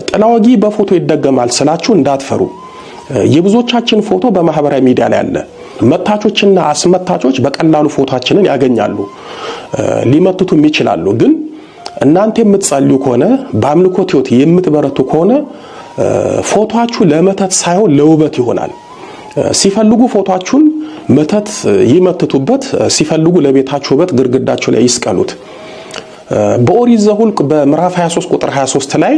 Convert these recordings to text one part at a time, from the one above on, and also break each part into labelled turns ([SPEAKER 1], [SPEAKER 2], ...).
[SPEAKER 1] ጥላ ወጊ በፎቶ ይደገማል ስላችሁ እንዳትፈሩ። የብዙዎቻችን ፎቶ በማህበራዊ ሚዲያ ላይ አለ። መታቾችና አስመታቾች በቀላሉ ፎቶአችንን ያገኛሉ፣ ሊመትቱም ይችላሉ። ግን እናንተ የምትጸልዩ ከሆነ፣ በአምልኮት ሕይወት የምትበረቱ ከሆነ ፎቶአችሁ ለመተት ሳይሆን ለውበት ይሆናል። ሲፈልጉ ፎቶአችሁን መተት ይመትቱበት፣ ሲፈልጉ ለቤታችሁ ውበት ግድግዳችሁ ላይ ይስቀሉት። በኦሪት ዘኍልቍ በምዕራፍ 23 ቁጥር 23 ላይ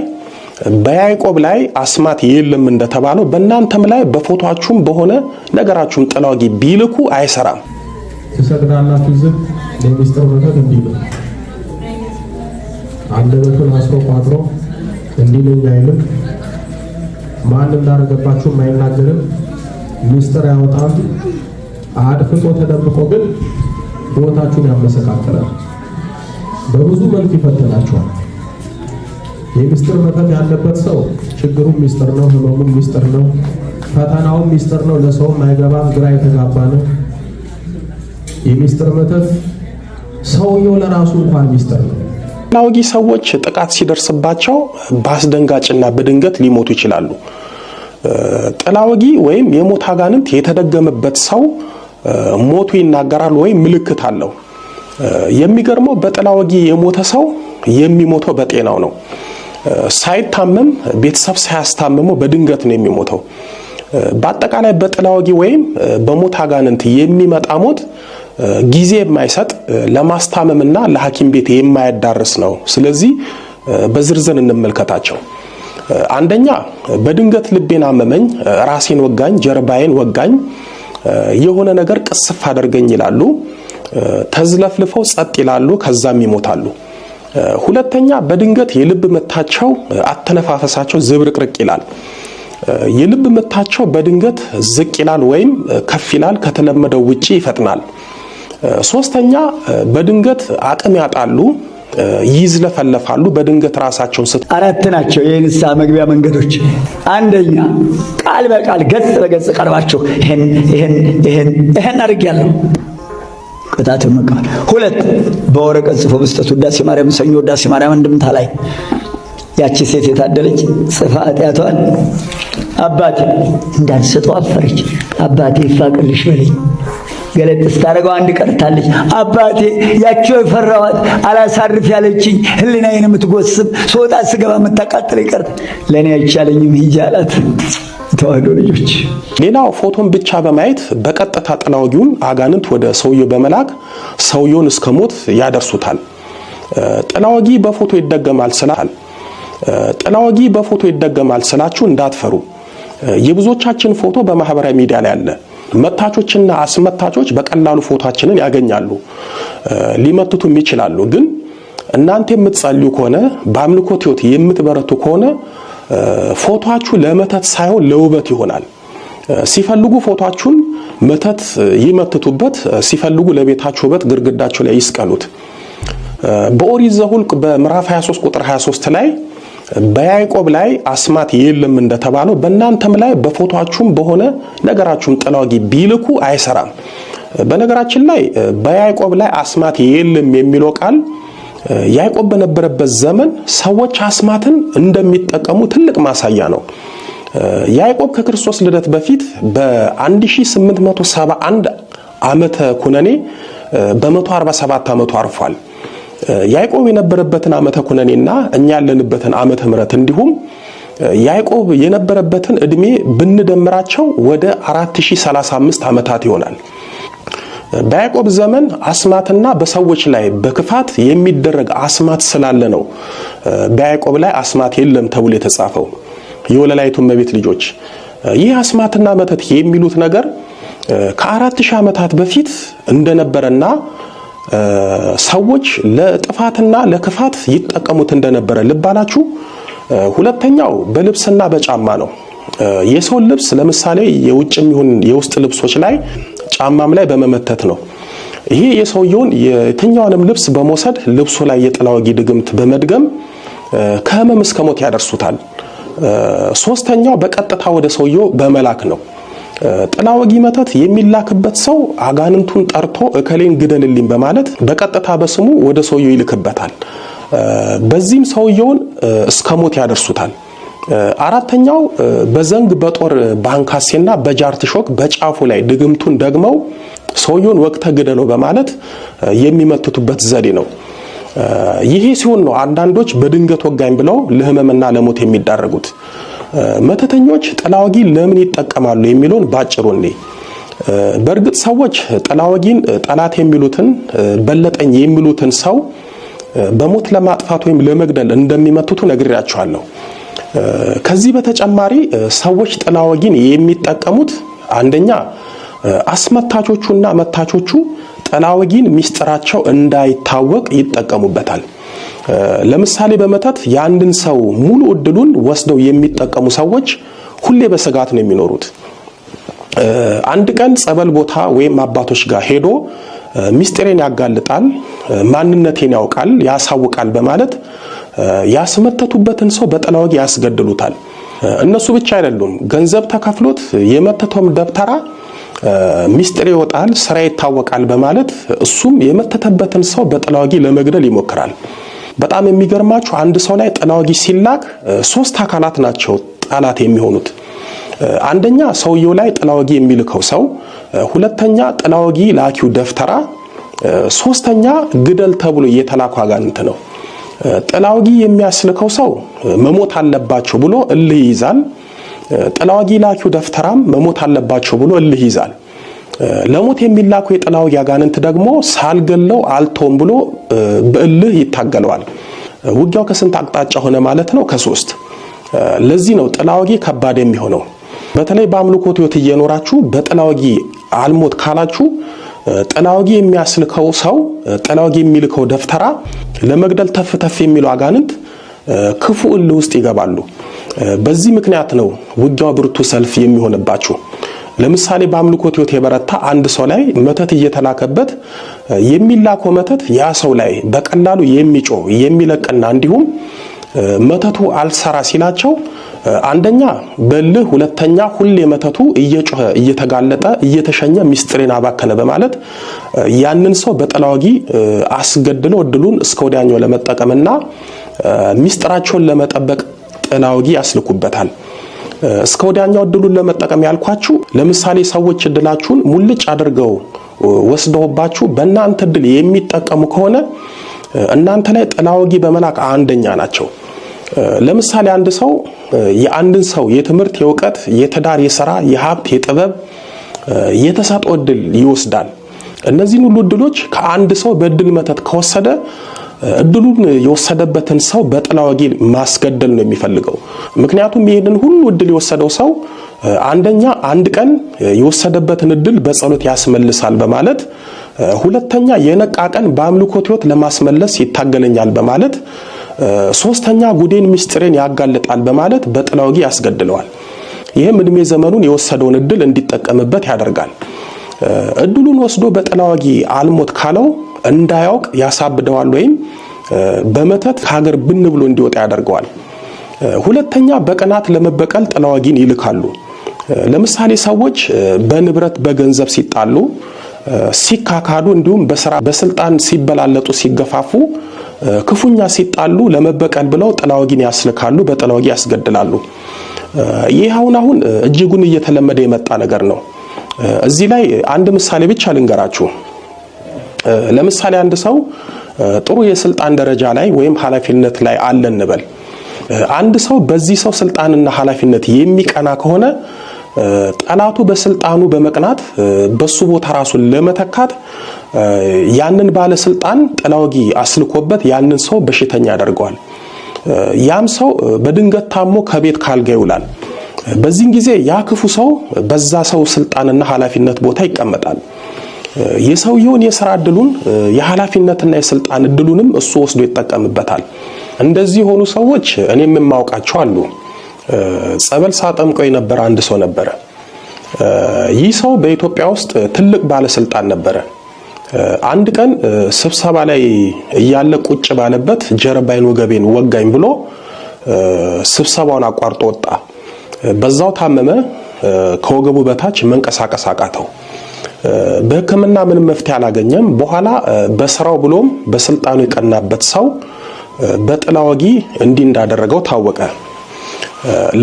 [SPEAKER 1] በያዕቆብ ላይ አስማት የለም እንደተባለው በእናንተም ላይ በፎቶአችሁም በሆነ ነገራችሁም ጥላ ወጊ ቢልኩ አይሰራም።
[SPEAKER 2] ትሰግዳላችሁ ዝም። የሚስጥር መተት እንዲህ ነው። አንደበቱን አስሮ ቋጥሮ እንዲህ ነኝ አይልም። ማን እንዳደረገባችሁም አይናገርም። ሚስጥር ያወጣል። አድፍጦ ተደብቆ ግን ሕይወታችሁን ያመሰቃቅላል። በብዙ መልክ ይፈትናችኋል። የሚስጥር መተት ያለበት ሰው ችግሩም ሚስጥር ነው፣ ህመሙም ሚስጥር ነው፣ ፈተናውም ሚስጥር ነው። ለሰውም አይገባም፣ ግራ የተጋባ ነው። የሚስጥር መተት ሰውየው ለራሱ እንኳን ሚስጥር ነው።
[SPEAKER 1] ጥላ ወጊ ሰዎች ጥቃት ሲደርስባቸው በአስደንጋጭና በድንገት ሊሞቱ ይችላሉ። ጥላ ወጊ ወይም የሞት አጋንንት የተደገመበት ሰው ሞቱ ይናገራል ወይም ምልክት አለው። የሚገርመው በጥላ ወጊ የሞተ ሰው የሚሞተው በጤናው ነው። ሳይታመም፣ ቤተሰብ ሳያስታምመው በድንገት ነው የሚሞተው። በአጠቃላይ በጥላ ወጊ ወይም በሞት አጋንንት የሚመጣ ሞት ጊዜ የማይሰጥ፣ ለማስታመምና ለሐኪም ቤት የማያዳርስ ነው። ስለዚህ በዝርዝር እንመልከታቸው። አንደኛ፣ በድንገት ልቤን አመመኝ፣ ራሴን ወጋኝ፣ ጀርባዬን ወጋኝ፣ የሆነ ነገር ቅስፍ አደርገኝ ይላሉ። ተዝለፍልፈው ጸጥ ይላሉ፣ ከዛም ይሞታሉ። ሁለተኛ፣ በድንገት የልብ ምታቸው፣ አተነፋፈሳቸው ዝብርቅርቅ ይላል። የልብ ምታቸው በድንገት ዝቅ ይላል ወይም ከፍ ይላል፣ ከተለመደው ውጪ ይፈጥናል። ሶስተኛ፣ በድንገት አቅም ያጣሉ፣ ይዝለፈለፋሉ። በድንገት ራሳቸውን ስት
[SPEAKER 3] አራት ናቸው የንስሐ መግቢያ መንገዶች። አንደኛ፣ ቃል በቃል ገጽ በገጽ ቀርባችሁ ይሄን ይሄን ይሄን ይሄን አድርጌያለሁ፣ ቅጣትን መቀበል። ሁለት፣ በወረቀት ጽፎ መስጠት። ውዳሴ ማርያም ሰኞ፣ ውዳሴ ማርያም እንድምታ ላይ ያቺ ሴት የታደለች ጽፋ ኃጢአቷን አባቴ እንዳልሰጠው አፈረች። አባቴ ይፋቅልሽ በለኝ። ገለጥ ስታደርገው አንድ ቀርታለች። አባቴ ያቸው የፈራኋት አላሳርፍ ያለችኝ ሕሊናዬን የምትጎስም ስወጣ ስገባ የምታቃጥል ይቀርታ ለእኔ አይቻለኝም ሂጂ አላት። ተዋህዶ ልጆች።
[SPEAKER 1] ሌላው ፎቶን ብቻ በማየት በቀጥታ ጥላ ወጊውን አጋንንት ወደ ሰውየው በመላክ ሰውየውን እስከ ሞት ያደርሱታል። ጥላ ወጊ በፎቶ ይደገማል ስላል ጥላ ወጊ በፎቶ ይደገማል ስላችሁ እንዳትፈሩ። የብዙዎቻችን ፎቶ በማህበራዊ ሚዲያ ላይ አለ። መታቾችና አስመታቾች በቀላሉ ፎቶአችንን ያገኛሉ፣ ሊመትቱም ይችላሉ። ግን እናንተ የምትጸልዩ ከሆነ፣ በአምልኮት ሕይወት የምትበረቱ ከሆነ ፎቶአችሁ ለመተት ሳይሆን ለውበት ይሆናል። ሲፈልጉ ፎቶአችሁን መተት ይመትቱበት፣ ሲፈልጉ ለቤታችሁ ውበት ግድግዳችሁ ላይ ይስቀሉት። በኦሪት ዘኍልቍ በምዕራፍ 23 ቁጥር 23 ላይ በያዕቆብ ላይ አስማት የለም እንደተባለው በእናንተም ላይ በፎቶአችሁም በሆነ ነገራችሁም ጥላ ወጊ ቢልኩ አይሰራም። በነገራችን ላይ በያዕቆብ ላይ አስማት የለም የሚለው ቃል ያዕቆብ በነበረበት ዘመን ሰዎች አስማትን እንደሚጠቀሙ ትልቅ ማሳያ ነው። ያዕቆብ ከክርስቶስ ልደት በፊት በ1871 ዓመተ ኩነኔ በ147 ዓመቱ አርፏል። ያዕቆብ የነበረበትን ዓመተ ኩነኔና እኛ ያለንበትን ዓመተ ምሕረት እንዲሁም ያዕቆብ የነበረበትን እድሜ ብንደምራቸው ወደ 4035 ዓመታት ይሆናል። በያዕቆብ ዘመን አስማትና በሰዎች ላይ በክፋት የሚደረግ አስማት ስላለ ነው በያዕቆብ ላይ አስማት የለም ተብሎ የተጻፈው። የወለላይቱ እመቤት ልጆች፣ ይህ አስማትና መተት የሚሉት ነገር ከ4000 ዓመታት በፊት እንደነበረና ሰዎች ለጥፋትና ለክፋት ይጠቀሙት እንደነበረ ልብ አላችሁ። ሁለተኛው በልብስና በጫማ ነው። የሰውን ልብስ ለምሳሌ የውጭም ይሁን የውስጥ ልብሶች ላይ፣ ጫማም ላይ በመመተት ነው። ይሄ የሰውየውን የትኛውንም ልብስ በመውሰድ ልብሱ ላይ የጥላ ወጊ ድግምት በመድገም ከህመም እስከ ሞት ያደርሱታል። ሶስተኛው በቀጥታ ወደ ሰውየው በመላክ ነው። ጥላ ወጊ መተት የሚላክበት ሰው አጋንንቱን ጠርቶ እከሌን ግደልልኝ በማለት በቀጥታ በስሙ ወደ ሰውየው ይልክበታል። በዚህም ሰውየውን እስከ ሞት ያደርሱታል። አራተኛው በዘንግ በጦር ባንካሴና በጃርት ሾክ በጫፉ ላይ ድግምቱን ደግመው ሰውየውን ወቅተ ግደለው በማለት የሚመትቱበት ዘዴ ነው። ይሄ ሲሆን ነው አንዳንዶች በድንገት ወጋኝ ብለው ለህመምና ለሞት የሚዳረጉት። መተተኞች ጥላ ወጊ ለምን ይጠቀማሉ የሚለውን ባጭሩ እኔ በእርግጥ ሰዎች ጥላ ወጊን ጠላት የሚሉትን በለጠኝ የሚሉትን ሰው በሞት ለማጥፋት ወይም ለመግደል እንደሚመቱቱ ነግሬያቸዋለሁ። ከዚህ በተጨማሪ ሰዎች ጥላ ወጊን የሚጠቀሙት አንደኛ አስመታቾቹና መታቾቹ ጥላ ወጊን ሚስጥራቸው እንዳይታወቅ ይጠቀሙበታል። ለምሳሌ በመተት የአንድን ሰው ሙሉ እድሉን ወስደው የሚጠቀሙ ሰዎች ሁሌ በስጋት ነው የሚኖሩት። አንድ ቀን ጸበል ቦታ ወይም አባቶች ጋር ሄዶ ሚስጥሬን ያጋልጣል፣ ማንነቴን ያውቃል፣ ያሳውቃል በማለት ያስመተቱበትን ሰው በጥላ ወጊ ያስገድሉታል። እነሱ ብቻ አይደሉም፣ ገንዘብ ተከፍሎት የመተተውም ደብተራ ሚስጥር ይወጣል፣ ስራ ይታወቃል በማለት እሱም የመተተበትን ሰው በጥላ ወጊ ለመግደል ይሞክራል። በጣም የሚገርማችሁ አንድ ሰው ላይ ጥላ ወጊ ሲላክ ሶስት አካላት ናቸው ጠላት የሚሆኑት። አንደኛ ሰውየው ላይ ጥላ ወጊ የሚልከው ሰው፣ ሁለተኛ ጥላ ወጊ ላኪው ደፍተራ፣ ሶስተኛ ግደል ተብሎ የተላኩ አጋንንት ነው። ጥላ ወጊ የሚያስልከው ሰው መሞት አለባቸው ብሎ እልህ ይይዛል። ጥላ ወጊ ላኪው ደፍተራም መሞት አለባቸው ብሎ እልህ ይይዛል። ለሞት የሚላኩ የጥላ ወጊ አጋንንት ደግሞ ሳልገለው አልቶም ብሎ በእልህ ይታገለዋል። ውጊያው ከስንት አቅጣጫ ሆነ ማለት ነው? ከሶስት። ለዚህ ነው ጥላ ወጊ ከባድ የሚሆነው። በተለይ በአምልኮት ሕይወት እየኖራችሁ በጥላ ወጊ አልሞት ካላችሁ ጥላ ወጊ የሚያስልከው ሰው፣ ጥላ ወጊ የሚልከው ደፍተራ፣ ለመግደል ተፍ ተፍ የሚሉ አጋንንት ክፉ እልህ ውስጥ ይገባሉ። በዚህ ምክንያት ነው ውጊያው ብርቱ ሰልፍ የሚሆንባችሁ። ለምሳሌ በአምልኮት ሕይወት የበረታ አንድ ሰው ላይ መተት እየተላከበት የሚላከው መተት ያ ሰው ላይ በቀላሉ የሚጮህ የሚለቅና እንዲሁም መተቱ አልሰራ ሲላቸው አንደኛ በልህ፣ ሁለተኛ ሁሌ መተቱ እየጮኸ እየተጋለጠ እየተሸኘ ሚስጥሬን አባከነ በማለት ያንን ሰው በጥላ ወጊ አስገድለው እድሉን እስከ ወዲያኛው ለመጠቀምና ሚስጥራቸውን ለመጠበቅ ጥላ ወጊ ያስልኩበታል። እስከ ወዲያኛው እድሉን ለመጠቀም ያልኳችሁ ለምሳሌ ሰዎች እድላችሁን ሙልጭ አድርገው ወስደውባችሁ በእናንተ እድል የሚጠቀሙ ከሆነ እናንተ ላይ ጥላ ወጊ በመላክ አንደኛ ናቸው። ለምሳሌ አንድ ሰው የአንድን ሰው የትምህርት፣ የእውቀት፣ የትዳር፣ የስራ፣ የሀብት፣ የጥበብ፣ የተሰጥኦ እድል ይወስዳል። እነዚህን ሁሉ እድሎች ከአንድ ሰው በእድል መተት ከወሰደ እድሉን የወሰደበትን ሰው በጥላ ወጊ ማስገደል ነው የሚፈልገው። ምክንያቱም ይህንን ሁሉ እድል የወሰደው ሰው አንደኛ አንድ ቀን የወሰደበትን እድል በጸሎት ያስመልሳል በማለት፣ ሁለተኛ የነቃ ቀን በአምልኮት ሕይወት ለማስመለስ ይታገለኛል በማለት፣ ሶስተኛ ጉዴን ምስጢሬን ያጋልጣል በማለት በጥላ ወጊ ያስገድለዋል። ይህም እድሜ ዘመኑን የወሰደውን እድል እንዲጠቀምበት ያደርጋል። እድሉን ወስዶ በጥላ ወጊ አልሞት ካለው እንዳያውቅ ያሳብደዋል፣ ወይም በመተት ከሀገር ብን ብሎ እንዲወጣ ያደርገዋል። ሁለተኛ በቅናት ለመበቀል ጥላ ወጊን ይልካሉ። ለምሳሌ ሰዎች በንብረት በገንዘብ ሲጣሉ፣ ሲካካዱ፣ እንዲሁም በስራ በስልጣን ሲበላለጡ፣ ሲገፋፉ፣ ክፉኛ ሲጣሉ ለመበቀል ብለው ጥላ ወጊን ያስልካሉ፣ በጥላ ወጊ ያስገድላሉ። ይህ አሁን አሁን እጅጉን እየተለመደ የመጣ ነገር ነው። እዚህ ላይ አንድ ምሳሌ ብቻ ልንገራችሁ። ለምሳሌ አንድ ሰው ጥሩ የስልጣን ደረጃ ላይ ወይም ኃላፊነት ላይ አለ እንበል። አንድ ሰው በዚህ ሰው ስልጣንና ኃላፊነት የሚቀና ከሆነ ጠላቱ በስልጣኑ በመቅናት በሱ ቦታ ራሱን ለመተካት ያንን ባለስልጣን ጥላ ወጊ አስልኮበት ያንን ሰው በሽተኛ ያደርገዋል። ያም ሰው በድንገት ታሞ ከቤት ካልጋ ይውላል። በዚህን ጊዜ ያ ክፉ ሰው በዛ ሰው ስልጣንና ኃላፊነት ቦታ ይቀመጣል። የሰውየውን የስራ እድሉን የኃላፊነትና የስልጣን እድሉንም እሱ ወስዶ ይጠቀምበታል። እንደዚህ የሆኑ ሰዎች እኔም የማውቃቸው አሉ። ጸበል ሳጠምቀው የነበረ አንድ ሰው ነበረ። ይህ ሰው በኢትዮጵያ ውስጥ ትልቅ ባለስልጣን ነበረ። አንድ ቀን ስብሰባ ላይ እያለ ቁጭ ባለበት ጀርባዬን ወገቤን ወጋኝ ብሎ ስብሰባውን አቋርጦ ወጣ። በዛው ታመመ። ከወገቡ በታች መንቀሳቀስ አቃተው። በሕክምና ምንም መፍትሄ አላገኘም። በኋላ በስራው ብሎም በስልጣኑ የቀናበት ሰው በጥላ ወጊ እንዲህ እንዳደረገው ታወቀ።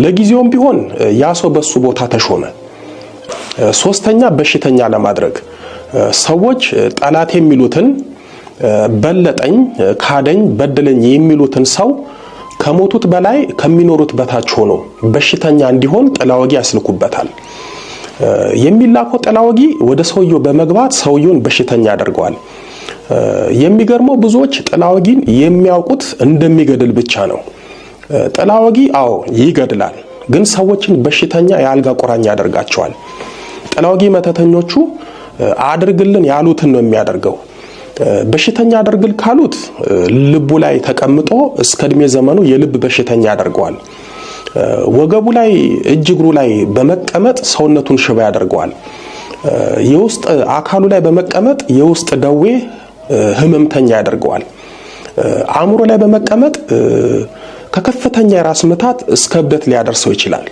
[SPEAKER 1] ለጊዜውም ቢሆን ያ ሰው በሱ ቦታ ተሾመ። ሶስተኛ በሽተኛ ለማድረግ ሰዎች ጠላት የሚሉትን በለጠኝ፣ ካደኝ፣ በደለኝ የሚሉትን ሰው ከሞቱት በላይ ከሚኖሩት በታች ሆኖ በሽተኛ እንዲሆን ጥላ ወጊ ያስልኩበታል። የሚላከው ጥላ ወጊ ወደ ሰውየው በመግባት ሰውየውን በሽተኛ ያደርገዋል። የሚገርመው ብዙዎች ጥላ ወጊን የሚያውቁት እንደሚገድል ብቻ ነው። ጥላ ወጊ አዎ ይገድላል፣ ግን ሰዎችን በሽተኛ የአልጋ ቁራኛ ያደርጋቸዋል። ጥላ ወጊ መተተኞቹ አድርግልን ያሉትን ነው የሚያደርገው። በሽተኛ አድርግል ካሉት ልቡ ላይ ተቀምጦ እስከ እድሜ ዘመኑ የልብ በሽተኛ ያደርገዋል። ወገቡ ላይ እጅ እግሩ ላይ በመቀመጥ ሰውነቱን ሽባ ያደርገዋል። የውስጥ አካሉ ላይ በመቀመጥ የውስጥ ደዌ ህመምተኛ ያደርገዋል። አእምሮ ላይ በመቀመጥ ከከፍተኛ የራስ ምታት እስከ እብደት ሊያደርሰው ይችላል።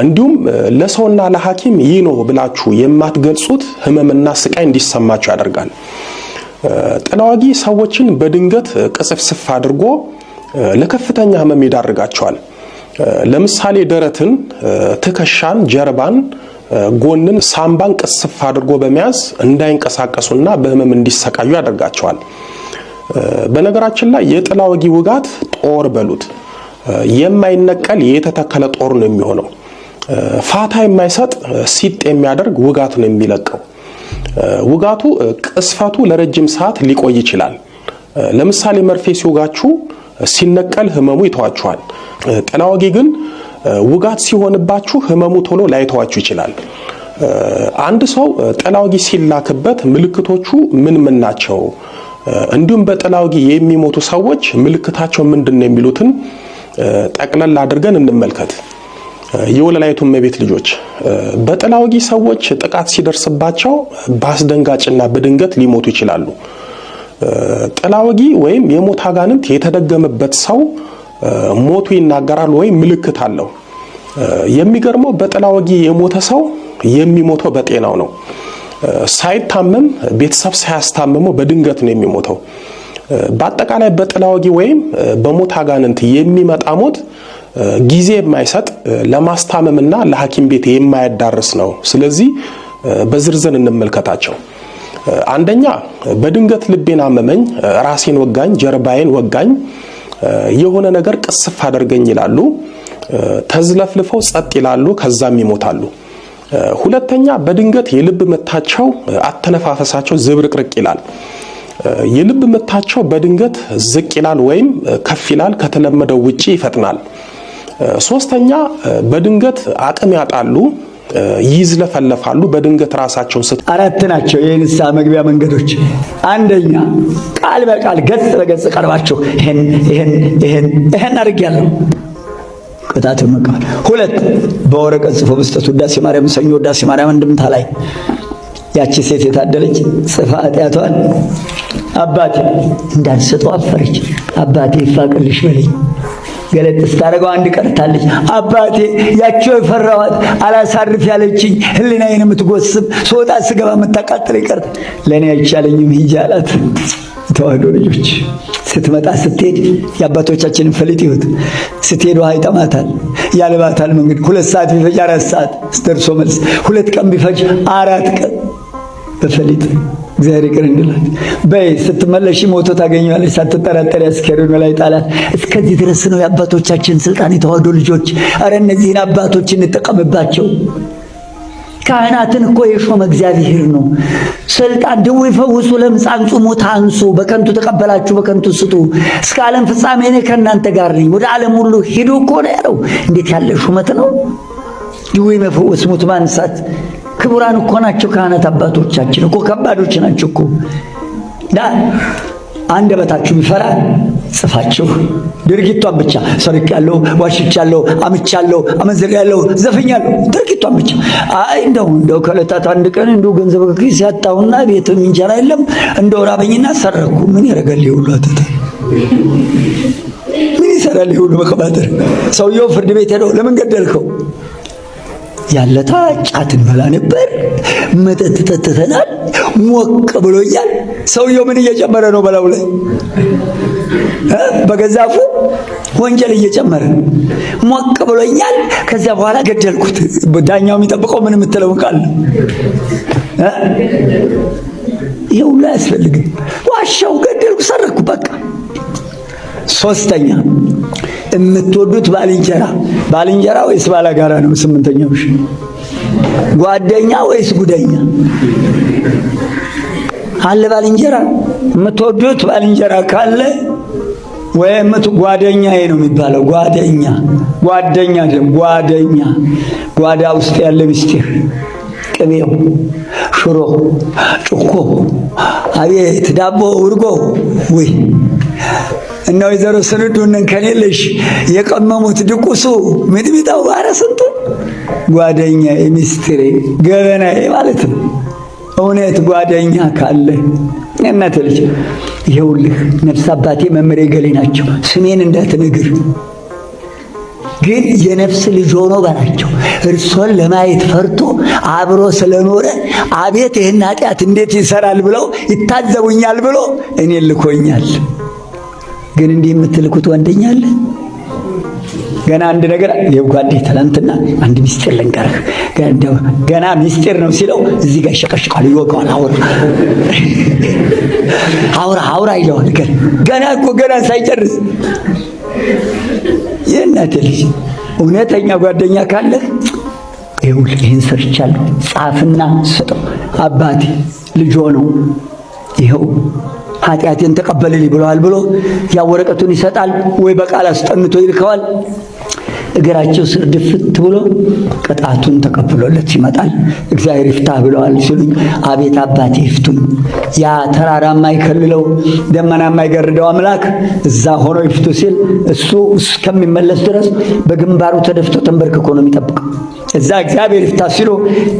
[SPEAKER 1] እንዲሁም ለሰውና ለሐኪም ይህ ነው ብላችሁ የማትገልጹት ህመምና ስቃይ እንዲሰማችሁ ያደርጋል። ጥላ ወጊ ሰዎችን በድንገት ቅጽፍስፍ አድርጎ ለከፍተኛ ህመም ይዳርጋቸዋል። ለምሳሌ ደረትን፣ ትከሻን፣ ጀርባን፣ ጎንን፣ ሳምባን ቅስፍ አድርጎ በመያዝ እንዳይንቀሳቀሱና በህመም እንዲሰቃዩ ያደርጋቸዋል። በነገራችን ላይ የጥላ ወጊ ውጋት ጦር በሉት የማይነቀል የተተከለ ጦር ነው የሚሆነው። ፋታ የማይሰጥ ሲጥ የሚያደርግ ውጋት ነው የሚለቀው። ውጋቱ ቅስፈቱ ለረጅም ሰዓት ሊቆይ ይችላል። ለምሳሌ መርፌ ሲወጋችሁ ሲነቀል ህመሙ ይተዋችኋል። ጥላ ወጊ ግን ውጋት ሲሆንባችሁ ህመሙ ቶሎ ላይተዋችሁ ይችላል። አንድ ሰው ጥላ ወጊ ሲላክበት ምልክቶቹ ምን ምን ናቸው? እንዲሁም በጥላ ወጊ የሚሞቱ ሰዎች ምልክታቸው ምንድን ነው የሚሉትን ጠቅለል አድርገን እንመልከት። የወለላይቱ እመቤት ልጆች በጥላ ወጊ ሰዎች ጥቃት ሲደርስባቸው በአስደንጋጭና በድንገት ሊሞቱ ይችላሉ። ጥላ ወጊ ወይም የሞት አጋንንት የተደገመበት ሰው ሞቱ ይናገራል ወይም ምልክት አለው። የሚገርመው በጥላ ወጊ የሞተ ሰው የሚሞተው በጤናው ነው። ሳይታመም ቤተሰብ ሳያስታምመው በድንገት ነው የሚሞተው። በአጠቃላይ በጥላ ወጊ ወይም በሞት አጋንንት የሚመጣ ሞት ጊዜ የማይሰጥ ለማስታመምና ለሐኪም ቤት የማያዳርስ ነው። ስለዚህ በዝርዝር እንመልከታቸው። አንደኛ፣ በድንገት ልቤን አመመኝ፣ ራሴን ወጋኝ፣ ጀርባዬን ወጋኝ፣ የሆነ ነገር ቅስፍ አደርገኝ ይላሉ። ተዝለፍልፈው ጸጥ ይላሉ፣ ከዛም ይሞታሉ። ሁለተኛ፣ በድንገት የልብ ምታቸው፣ አተነፋፈሳቸው ዝብርቅርቅ ይላል። የልብ ምታቸው በድንገት ዝቅ ይላል ወይም ከፍ ይላል፣ ከተለመደው ውጪ ይፈጥናል። ሶስተኛ፣ በድንገት አቅም ያጣሉ፣ ይዝለፈለፋሉ። በድንገት ራሳቸውን ስት
[SPEAKER 3] አራት ናቸው የንስሐ መግቢያ መንገዶች። አንደኛ ቃል በቃል ገጽ በገጽ ቀርባችሁ ይሄን ይሄን ይሄን ይሄን አድርጌያለሁ፣ ቅጣት መቀበል። ሁለት በወረቀት ጽፎ መስጠት። ውዳሴ ማርያም ሰኞ፣ ውዳሴ ማርያም እንድምታ ላይ ያቺ ሴት የታደለች ጽፋ ኃጢአቷን አባቴ እንዳልሰጠው አፈረች። አባቴ ይፋቅልሽ በለኝ። ገለጥ ስታደርገው አንድ ቀርታለች። አባቴ ያቸው የፈራኋት አላሳርፍ ያለችኝ ሕሊናዬን የምትጎስም ስወጣ ስገባ የምታቃጥለኝ ቀርታ ለእኔ አይቻለኝም ሂጂ አላት። የተዋህዶ ልጆች ስትመጣ ስትሄድ የአባቶቻችንን ፈሊጥ ይሁት። ስትሄድ ውሃ ይጠማታል፣ ያልባታል። መንገድ 2 ሰዓት ቢፈጅ 4 ሰዓት ደርሶ መልስ፣ 2 ቀን ቢፈጅ 4 ቀን በፈሊጥ እግዚአብሔር ይቅር እንዲላት። በይ ስትመለሽ ሞቶ ታገኘዋለሽ፣ ሳትጠራጠሪ አስከሬኑ ላይ ጣላት። እስከዚህ ድረስ ነው የአባቶቻችን ስልጣን። የተዋህዶ ልጆች አረ እነዚህን አባቶች እንጠቀምባቸው። ካህናትን እኮ የሾመ እግዚአብሔር ነው። ስልጣን ድውይ ፈውሱ፣ ለምጻም ጹሙ፣ ታንሱ፣ በከንቱ ተቀበላችሁ በከንቱ ስጡ፣ እስከ ዓለም ፍጻሜ እኔ ከእናንተ ጋር ነኝ፣ ወደ ዓለም ሁሉ ሂዱ እኮ ነው ያለው። እንዴት ያለ ሹመት ነው! ድውይ መፈወስ፣ ሙት ማንሳት። ክቡራን እኮ ናቸው ካህናት አባቶቻችን እኮ ከባዶች ናቸው እኮ። አንደበታችሁ ቢፈራ ጽፋችሁ ድርጊቷን ብቻ ሰርቄያለሁ፣ ዋሽቻለሁ፣ አምቻለሁ፣ አመንዝሬያለሁ፣ ዘፍኛለሁ፣ ድርጊቷን ብቻ። አይ እንደው እንደው ከዕለታት አንድ ቀን እንደው ገንዘብ ከኪሴ ያጣሁና ቤትም እንጀራ የለም እንደው ራበኝና ሰረኩ። ምን ያደርጋል ይሁሉ አተታ ምን ይሰራል ይሁሉ መቀባጠር። ሰውየው ፍርድ ቤት ሄደው ለምን ገደልከው? ያለታ ጫት እንበላ ነበር፣ መጠጥ ጠጥተናል፣ ሞቅ ብሎኛል። ሰውየው ምን እየጨመረ ነው? በላው ላይ በገዛፉ ወንጀል እየጨመረ ሞቅ ብሎኛል። ከዚያ በኋላ ገደልኩት። ዳኛው የሚጠብቀው ምን የምትለውን ቃል ነው? ይሄ ሁሉ አያስፈልግም። ዋሻው፣ ገደልኩ፣ ሰረኩ፣ በቃ። ሶስተኛ የምትወዱት ባልንጀራ፣ ባልንጀራ ወይስ ባላጋራ ነው? ስምንተኛው እሺ፣ ጓደኛ ወይስ ጉደኛ አለ? ባልንጀራ የምትወዱት ባልንጀራ ካለ ወይም ጓደኛዬ ነው የሚባለው። ጓደኛ ጓደኛ ደግሞ ጓደኛ ጓዳ ውስጥ ያለ ምስጢር ቅቤው፣ ሽሮ፣ ጭኮ፣ አቤት ዳቦ፣ ውርጎ ወይ እና ወይዘሮ ስንዱ ከኔለሽ የቀመሙት ድቁሱ ሚጥሚጣው ኧረ ስንቱ ጓደኛዬ፣ ሚስጥሬ፣ ገበናዬ ማለት ነው። እውነት ጓደኛ ካለ እናቴ ልጅ ይኸውልህ ነፍስ አባቴ መምህሬ ገሌ ናቸው፣ ስሜን እንዳትነግር ግን የነፍስ ልጅ ሆኖ በላቸው። እርሶን ለማየት ፈርቶ አብሮ ስለኖረ አቤት ይህን ኃጢአት እንዴት ይሰራል ብለው ይታዘቡኛል ብሎ እኔ ልኮኛል። ግን እንዲህ የምትልኩት ወንደኛ አለ። ገና አንድ ነገር የጓዴ ትናንትና አንድ ሚስጢር ልንገርህ፣ ገና ሚስጢር ነው ሲለው እዚህ ጋር ይሸቀሽቃል፣ ይወጋዋል። አውራ አውራ አውራ ይለዋል። ገና እኮ ገና ሳይጨርስ የእናቴ ልጅ እውነተኛ ጓደኛ ካለህ ይኸውልህ ይህን ሰርቻለሁ፣ ጻፍና ስጠው። አባቴ ልጅ ነው ይኸው ኃጢአቴን ተቀበልልኝ ብለዋል ብሎ ያ ወረቀቱን ይሰጣል፣ ወይ በቃል አስጠንቶ ይልከዋል። እግራቸው ስር ድፍት ብሎ ቅጣቱን ተቀብሎለት ይመጣል። እግዚአብሔር ይፍታህ ብለዋል ሲሉኝ፣ አቤት አባቴ ይፍቱኝ። ያ ተራራ የማይከልለው ደመና የማይገርደው አምላክ እዛ ሆኖ ይፍቱ ሲል እሱ እስከሚመለስ ድረስ በግንባሩ ተደፍቶ ተንበርክኮ ነው የሚጠብቀው። እዛ እግዚአብሔር ይፍታ ሲሉ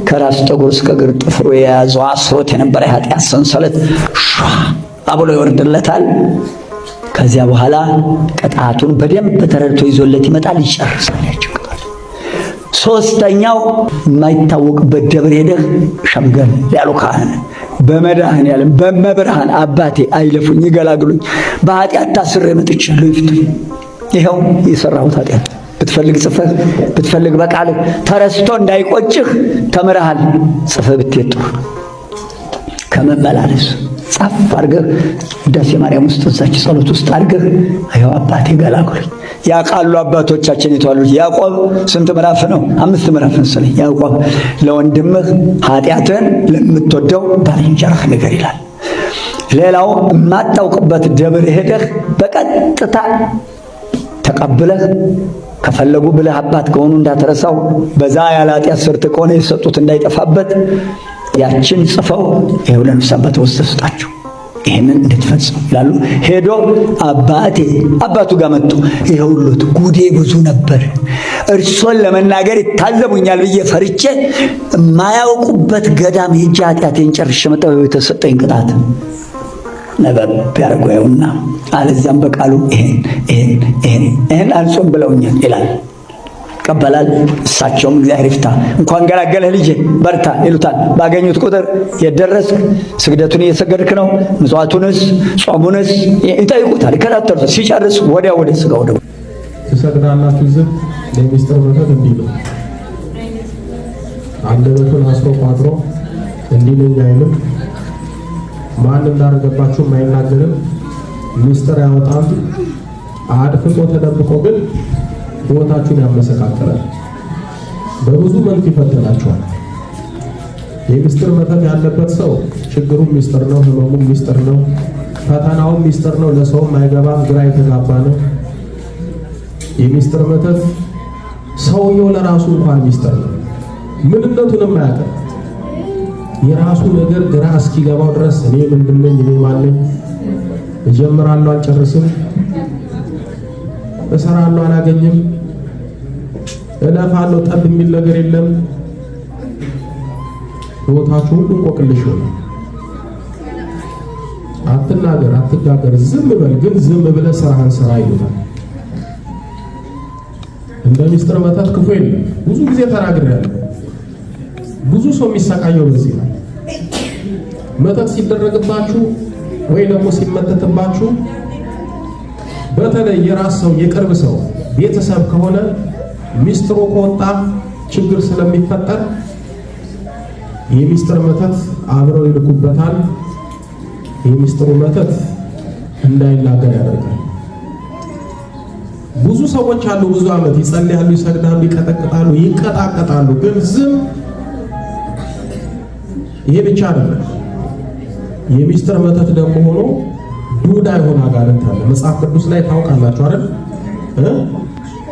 [SPEAKER 3] ከራስ ጠጉር እስከ እግር ጥፍሩ የያዘው አስሮት የነበረ የኃጢአት ሰንሰለት ሿ አብሎ ይወርድለታል። ከዚያ በኋላ ቅጣቱን በደንብ ተረድቶ ይዞለት ይመጣል። ይጨርሳል ያችን ቅጣት። ሶስተኛው የማይታወቅበት ደብር ሄደህ ሸምገል ያሉ ካህን በመድኃኔዓለም በመብርሃን አባቴ አይለፉኝ፣ ይገላግሉኝ፣ በኃጢአት ታስሬ መጥቻለሁ፣ ይፍቱኝ። ይኸው የሰራሁት ኃጢአት ብትፈልግ ጽፈህ ብትፈልግ በቃልህ ተረስቶ እንዳይቆጭህ ተምረሃል። ጽፈህ ብትሄድ ጥሩ ነው ከመመላለስ ጻፍ አድርገህ ውዳሴ ማርያም ውስጥ እዛች ጸሎት ውስጥ አድርገህ ይኸው አባቴ ገላግሉኝ። ያውቃሉ አባቶቻችን የተዋሉት። ያዕቆብ ስንት ምዕራፍ ነው? 5 ምዕራፍ መሰለኝ። ያዕቆብ ለወንድምህ ኃጢአትህን ለምትወደው ባልንጀራህ ንገር ይላል። ሌላው የማታውቅበት ደብር ሄደህ በቀጥታ ተቀብለህ ከፈለጉ ብለህ አባት ከሆኑ እንዳትረሳው፣ በዛ ያለ ኃጢአት ሰርተህ ከሆነ የሰጡት እንዳይጠፋበት ያችን ጽፈው ይኸው ለነፍስ አባት ወስደህ ስጣቸው፣ ይሄንን እንድትፈጽሙ ይላሉ። ሄዶ አባቴ አባቱ ጋር መጡ። ይኸውልዎት ጉዴ ብዙ ነበር፣ እርሶን ለመናገር ይታዘቡኛል ብዬ ፈርቼ የማያውቁበት ገዳም ሄጄ ኃጢአቴን ጨርሼ መጣሁ። የተሰጠኝ ቅጣት ነበብ ያደርጉ ይኸውና፣ አለዚያም በቃሉ ይሄን ይሄን ይሄን ይሄን አልጾም ብለውኛል ይላል። ይቀበላል። እሳቸውም እግዚአብሔር ይፍታ እንኳን ገላገለህ ልጄ በርታ ይሉታል። ባገኙት ቁጥር የደረስክ ስግደቱን እየሰገድክ ነው፣ ምጽዋቱንስ ጾሙንስ ይጠይቁታል፣ ይከታተሉታል። ሲጨርስ ወዲያ ወደ ስጋው ደግሞ
[SPEAKER 2] ትሰግዳላችሁ ዝም የሚስጥር መተት እንዲህ ነው። አንደበቱን አስሮ ቋጥሮ እንዲህ ነኝ አይልም። ማን እንዳደረገባችሁም አይናገርም። ሚስጥር ያወጣም። አድፍጦ ተደብቆ ግን ሕይወታችሁን ያመሰቃቅላል። በብዙ መልክ ይፈትናችኋል። የሚስጥር መተት ያለበት ሰው ችግሩም ሚስጥር ነው፣ ህመሙም ሚስጥር ነው፣ ፈተናውም ሚስጥር ነው። ለሰውም አይገባም፣ ግራ የተጋባ ነው። የሚስጥር መተት ሰውየው ለራሱ እንኳን ሚስጥር ነው፣ ምንነቱንም አያውቅም። የራሱ ነገር ግራ እስኪገባው ድረስ እኔ ምንድነኝ፣ እኔ ማነኝ፣ እጀምራለሁ አልጨርስም፣ እሰራለሁ አላገኝም፣ እለፋለሁ ጠብ የሚል ነገር የለም። ሕይወታችሁ ሁሉ እንቆቅልሽ ይሆናል። አትናገር፣ አትጋገር፣ ዝም በል ግን ዝም ብለህ ስራህን ስራ ይሉታል። እንደ ሚስጥር መተት ክፉ የለም። ብዙ ጊዜ ተናግሬያለሁ። ብዙ ሰው የሚሰቃየው በዚህ ነው። መተት ሲደረግባችሁ ወይ ደግሞ ሲመተትባችሁ በተለይ የራስ ሰው የቅርብ ሰው ቤተሰብ ከሆነ ሚስጥሩ ከወጣ ችግር ስለሚፈጠር የሚስጥር መተት አብረው ይልኩበታል። የሚስጥሩ መተት እንዳይናገር ያደርጋል። ብዙ ሰዎች አሉ። ብዙ ዓመት ይጸልያሉ፣ ይሰግዳሉ፣ ይቀጠቅጣሉ፣ ይቀጣቀጣሉ፣ ግን ዝም። ይሄ ብቻ አይደለም። የሚስጥር መተት ደግሞ ሆኖ ዱዳ የሆነ አጋንንት አለ። መጽሐፍ ቅዱስ ላይ ታውቃላችሁ አይደል?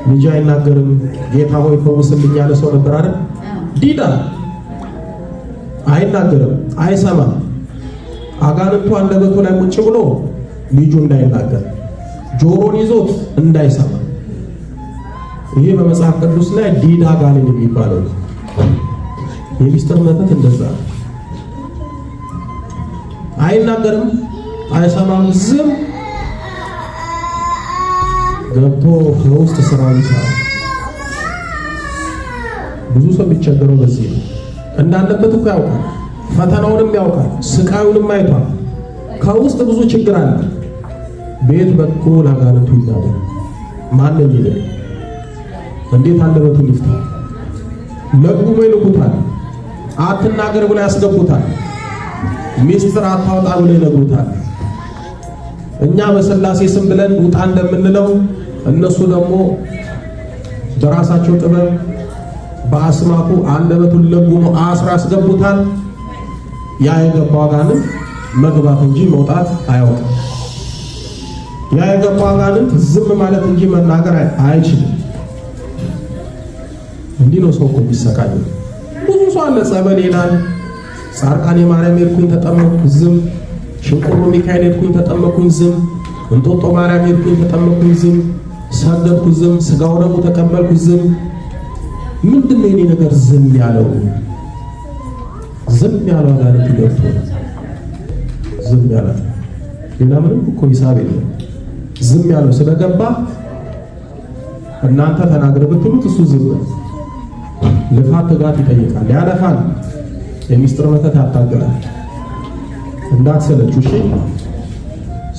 [SPEAKER 2] ልጅ አይናገርም፣ ጌታ ሆይ ፈውስልኝ ያለ ሰው ነበር አይደል? ዲዳ አይናገርም፣ አይሰማም። አጋንንቱ አንደበቱ ላይ ቁጭ ብሎ ልጁ እንዳይናገር ጆሮን ይዞት እንዳይሰማ። ይሄ በመጽሐፍ ቅዱስ ላይ ዲዳ ጋኔን የሚባለው የሚስጥር መተት እንደዛ ነው። አይናገርም፣ አይሰማም፣ ዝም ገብቶ ከውስጥ ስራውን ይሰራል። ብዙ ሰው የሚቸገረው በዚህ ነው። እንዳለበት እኮ ያውቃል፣ ፈተናውንም ያውቃል፣ ስቃዩንም አይቷል። ከውስጥ ብዙ ችግር አለ። ቤት በኩል አጋንንቱ ይናገር ማን ነው የሚለው? እንዴት አንደበቱን ይፍታ? ለጉሞ ይልኩታል። አትናገር ብለው ያስገቡታል። ሚስጥር አታውጣ ብለው ይነግሩታል። እኛ በስላሴ ስም ብለን ውጣ እንደምንለው እነሱ ደግሞ በራሳቸው ጥበብ በአስማቱ አንደበቱን ለጉሞ አስራ ያስገቡታል። ያ የገባው አጋንንት መግባት እንጂ መውጣት አያውቅም። ያ የገባው አጋንንት ዝም ማለት እንጂ መናገር አይችልም። እንዲህ ነው ሰው እኮ የሚሰቃየው። ብዙ ሰው አለ ጸበል ይላል። ጻድቃኔ ማርያም ሄድኩኝ ተጠመቅኩ፣ ዝም። ሽንቁሩ ሚካኤል ሄድኩኝ ተጠመቅኩኝ፣ ዝም። እንጦጦ ማርያም ሄድኩኝ ተጠመቅኩኝ፣ ዝም። ሰገድኩ፣ ዝም። ስጋው ደግሞ ተቀበልኩ፣ ዝም። ምንድን ነው የኔ ነገር ዝም ያለው? ዝም ያለው አጋንንት ገብቶ ዝም ያለው ሌላ ምንም እኮ ሂሳብ የለም። ዝም ያለው ስለገባ እናንተ ተናግር ብትሉት እሱ ዝም። ልፋት ትጋት ይጠይቃል፣ ያለፋል። የሚስጥር መተት ያታግላል። እንዳትሰለቹ እሺ።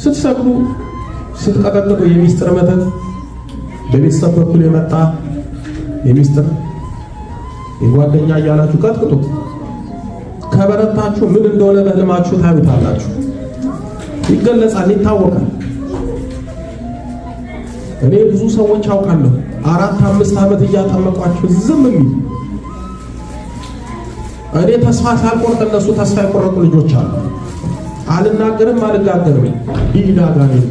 [SPEAKER 2] ስትሰግዱ ስትቀጠቅጡ የሚስጥር መተት በቤተሰብ በኩል የመጣ የሚስጥር የጓደኛ እያላችሁ ቀጥቅጡት። ከበረታችሁ ምን እንደሆነ በህልማችሁ ታዩታላችሁ። ይገለጻል፣ ይታወቃል። እኔ ብዙ ሰዎች አውቃለሁ፣ 4 5 ዓመት እያጠመቋቸው ዝም የሚል። እኔ ተስፋ ሳልቆርጥ እነሱ ተስፋ የቆረጡ ልጆች አሉ። አልናገርም፣ አልጋገርም። ዲዳ ጋኔን